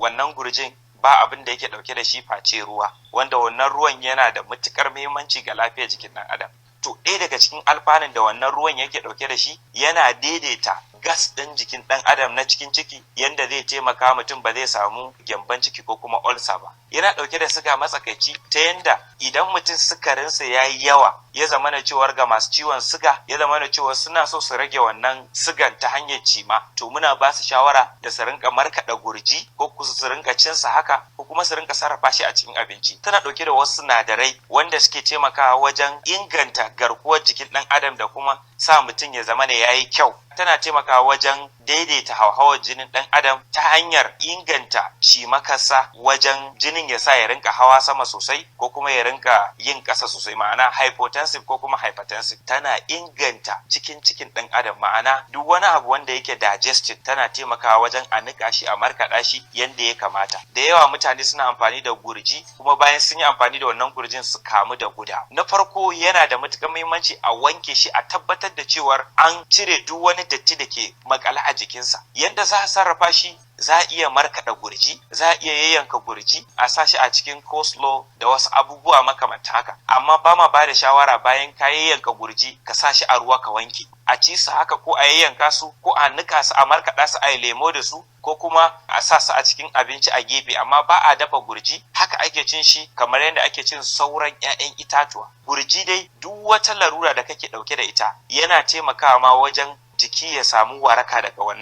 Wannan gurjin ba abin da yake ɗauke da shi face ruwa, wanda wannan ruwan yana da matuƙar muhimmanci ga lafiyar jikin ɗan adam. To, ɗaya daga cikin alfanun da wannan ruwan yake ɗauke da shi, yana daidaita gas ɗin jikin ɗan adam na cikin ciki, yanda zai taimaka mutum ba zai samu gyamban ciki ko kuma ulcer ba. Yana ɗauke da siga matsakaici, ta yanda idan mutum sukarinsa ya yi yawa, ya zama na cewar ga masu ciwon siga, ya zama na cewar suna so su rage wannan sigan ta hanyar cima, to muna ba su shawara da su rinka markaɗa gurji, ko su rinka cin sa haka, ko kuma su rinka sarrafa shi a cikin abinci. Tana ɗauke da wasu sinadarai wanda suke taimakawa wajen inganta garkuwar jikin ɗan adam da kuma sa mutum ya zama ne ya yi kyau. Tana taimakawa wajen daidaita hauhawar jinin ɗan adam ta hanyar inganta cimakarsa, wajen jinin ya sa ya rinka hawa sama sosai ko kuma ya rinka yin ƙasa sosai, ma'ana hypotensive ko kuma hypertensive. Tana inganta cikin cikin ɗan adam, ma'ana duk wani abu wanda yake digested, tana taimakawa wajen a niƙa shi, a markaɗa shi yanda ya kamata. Da yawa mutane suna amfani da gurji, kuma bayan sun yi amfani da wannan gurjin su kamu da guda. Na farko, yana da matuƙar muhimmanci a wanke shi, a tabbatar da cewar an cire duk wani datti da ke makale a jikinsa. Yanda za a sarrafa shi, za a iya markaɗa gurji, za a iya yayyanka gurji a sa shi a cikin coleslaw da wasu abubuwa makamanta haka. Amma ba ma ba da shawara bayan ka yayyanka gurji ka sa shi a ruwa ka wanke. A ci su haka, ko a yayyanka su, ko a nika su a markaɗa su a yi lemo da su, ko kuma a sa su a cikin abinci a gefe. Amma ba a dafa gurji, haka ake cin shi kamar yadda ake cin sauran 'ya'yan itatuwa. Gurji dai, duk wata larura da kake ɗauke da ita, yana taimakawa ma wajen jiki ya samu waraka daga wannan.